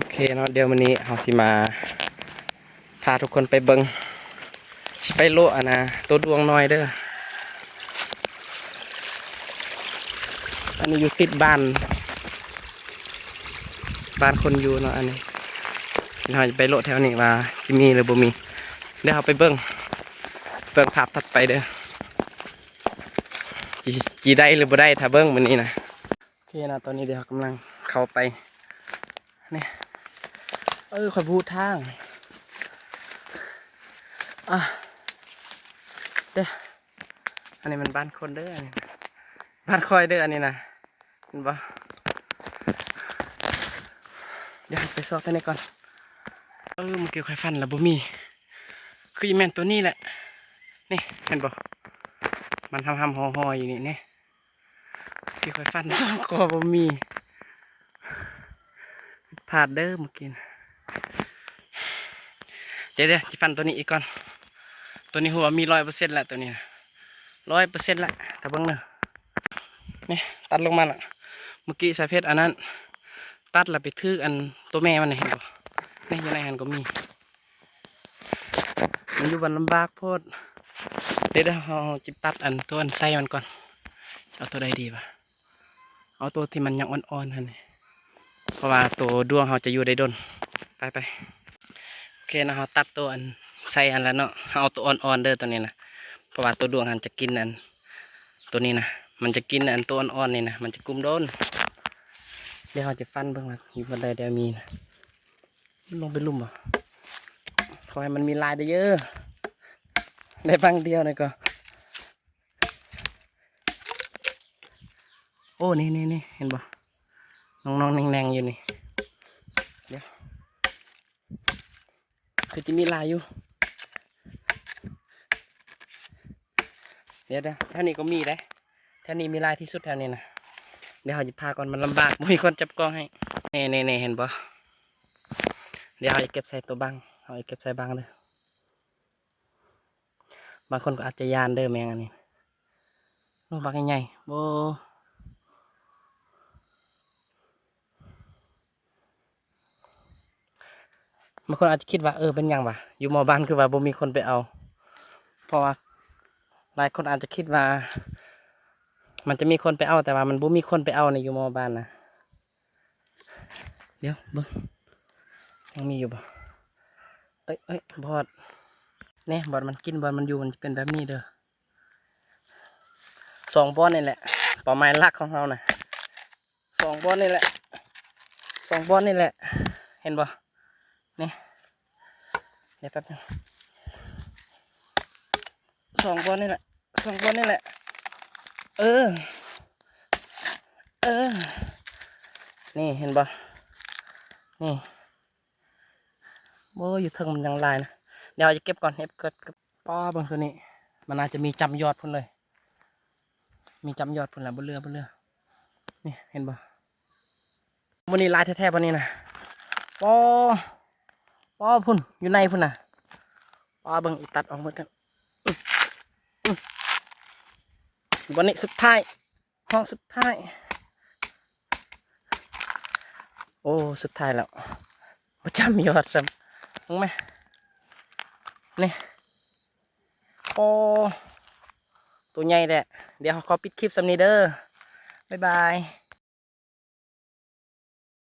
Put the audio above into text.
ໂອເຄເນາະ ດຽວມື້ນີ້ເຮົາຊິມາພາທຸກຄົນໄປເບິ່ງ ຊິໄປໂລະອັນນະ ໂຕດວງນ້ອຍເດີ. ອັນນີ້ຢູ່ຕິດບ້ານ ບ້ານຄົນຢູ່ເນາະ. ອັນນີ້ເຮົາຈະໄປໂລະແຖວນີ້ວ່າຊິມີຫຼືບໍ່ມີ. ດຽວເຮົາໄປເບິ່ງ ເບິ່ງພາບຖັດໄປເດີ ຊິ ຊິໄດ້ຫຼືບໍ່ໄດ້ ຖ້າເບິ່ງມື້ນີ້ນະ. ໂອເຄເນາະ ຕອນນີ້ເຮົາກຳລັງເຂົ້າໄປນີ້. ເອີ ຂ້ອຍບໍ່ຮູ້ທາງ ອ່ະ ເດີ. ອັນນີ້ມັນບ້ານຄົນເດີ ອັນນີ້ບ້ານຂ້ອຍເດີ ອັນນີ້ນະ ເຫັນບໍ່? ດຽວໄປຊອກທາງນີ້ກ່ອນ. ເອີ ເມື່ອກີ້ຂ້ອຍຝັນແລ້ວບໍ່ມີ ຄືຊິແມ່ນໂຕນີ້ແຫຼະ. ນີ້ ເຫັນບໍ່? ມັນຮຳໆຫໍ່ໆຢູ່ນີ້ ນີ້. ທີ່ຂ້ອຍຝັນສອງກໍບໍ່ມີ ພາດເດີເມື່ອກີ້ນະ. ດຽວໆ ຊິຝັນໂຕນີ້ອີກກ່ອນ. ໂຕນີ້ຮູ້ວ່າມີຮ້ອຍເປີເຊັນແລ້ວ ໂຕນີ້ນະ ຮ້ອຍເປີເຊັນແລ້ວ. ຖ້າເບິ່ງເດີ ນີ້ ຕັດລົງມາລະ. ເມື່ອກີ້ສາຍເພັດອັນນັ້ນ ຕັດລະໄປຖືກອັນໂຕແມ່ມັນນີ້ ເຫັນບໍ່? ນີ້ ຢູ່ໃນຫັ້ນກໍມີ. ມັນຢູ່ມັນລຳບາກໂພດ. ດຽວໆ ເຮົາ ເຮົາຈິບຕັດອັນໂຕອັນໄຊມັນກ່ອນ. ຈະເອົາໂຕໃດດີວະ? ເອົາໂຕທີ່ມັນຍັງອ່ອນໆຫັ້ນ ເພາະວ່າໂຕດວງເຮົາຈະຢູ່ໄດ້ດົນ. ໄປໆ ໂອເຄເນາະ ເຮົາຕັດໂຕອັນໄຊຫັ້ນລະເນາະ. ເຮົາເອົາໂຕອ່ອນໆເດີໂຕນີ້ນະ ເພາະວ່າໂຕດວງຫັ້ນຈະກິນອັນໂຕນີ້ນະ ມັນຈະກິນອັນໂຕອ່ອນໆນີ້ນະ ມັນຈະກຸມດົນ. ດຽວເຮົາຈະຝັນເບິ່ງວ່າຢູ່ບ່ອນໃດແຕ່ມີນະ. ມັນລົງໄປລຸ່ມບໍ່? ຂໍໃຫ້ມັນມີລາຍເດີເຢີ ໄດ້ບັ້ງດຽວນີ້ກໍ. ໂອ້ ນີ້ໆໆ ເຫັນບໍ່? ນ້ອງໆແນງໆຢູ່ນີ້. ດຽວ ຄືຈະມີຫຼາຍຢູ່. ດຽວໆ ແຖວນີ້ກໍມີເດ້ ແຖວນີ້ມີຫຼາຍທີ່ສຸດແຖວນີ້ນະ. ດຽວເຮົາຈະພາກ່ອນ ມັນລຳບາກ ບໍ່ມີຄົນຈັບກ້ອງໃຫ້. ນີ້ໆໆ ເຫັນບໍ່? ດຽວເຮົາຈະເກັບໃສ່ໂຕບັ້ງ ເຮົາຈະເກັບໃສ່ບັ້ງເດີ. ບາງຄົນກໍອາດຈະຢ້ານເດີແມງອັນນີ້. ໂອ້ ບັກໃຫຍ່ໆ ໂອ້. ບາງຄົນອາດຈະຄິດວ່າ ເອີ ເປັນຫຍັງຫວາ ຢູ່ໝໍ້ບ້ານຄືວ່າບໍ່ມີຄົນໄປເອົາ. ເພາະວ່າຫຼາຍຄົນອາດຈະຄິດວ່າມັນຈະມີຄົນໄປເອົາ ແຕ່ວ່າມັນບໍ່ມີຄົນໄປເອົາໃນຢູ່ໝໍ້ບ້ານນະ. ດຽວເບິ່ງ ຍັງມີຢູ່ບໍ່? ເອີຍໆ ບອດ ແນ່ ບ່ອນມັນກິນ ບ່ອນມັນຢູ່ ມັນຈະເປັນແບບນີ້ເດີ. ສອງບ່ອນນີ້ແຫຼະ ເປົ້າໝາຍຫຼັກຂອງເຮົານະ ສອງບ່ອນນີ້ແຫຼະ ສອງບ່ອນນີ້ແຫຼະ. ເຫັນບໍ່? ນີ້ ດຽວແປັບໜຶ່ງ ສອງບ່ອນນີ້ແຫຼະ ສອງບ່ອນນີ້ແຫຼະ. ເອີ ເອີ ນີ້ເຫັນບໍ່? ນີ້ ໂອ້ຍ ຢູ່ເທິງມັນຍັງຫຼາຍນະ. ດຽວເຮົາຈະເກັບກ່ອນ ເກັບ ເກັບ ເກັບ. ປ້າ ເບິ່ງໂຕນີ້ ມັນອາດຈະມີຈຳຍອດພຸ້ນເລີຍ ມີຈຳຍອດພຸ້ນລະ ບໍ່ເຫຼືອ ບໍ່ເຫຼືອ. ນີ້ ເຫັນບໍ່? ມື້ນີ້ຫຼາຍແທ້ໆ ບາດນີ້ນະ. ປ້າ ປ້າ ພຸ້ນ ຢູ່ໃນພຸ້ນນະ. ປ້າ ເບິ່ງ ອີຕັດອອກໝົດກັນ. ບາດນີ້ສຸດທ້າຍ ຫ້ອງສຸດທ້າຍ. ໂອ້ ສຸດທ້າຍແລ້ວ ບໍ່ຈຳຍອດຊ້ຳ. ເບິ່ງແມ ນີ້. ໂອ້ ໂຕໃຫຍ່ແທ້. ດຽວເຮົາຂໍປິດຄລິບສ່ຳນີ້ເດີ ບາຍບາຍ.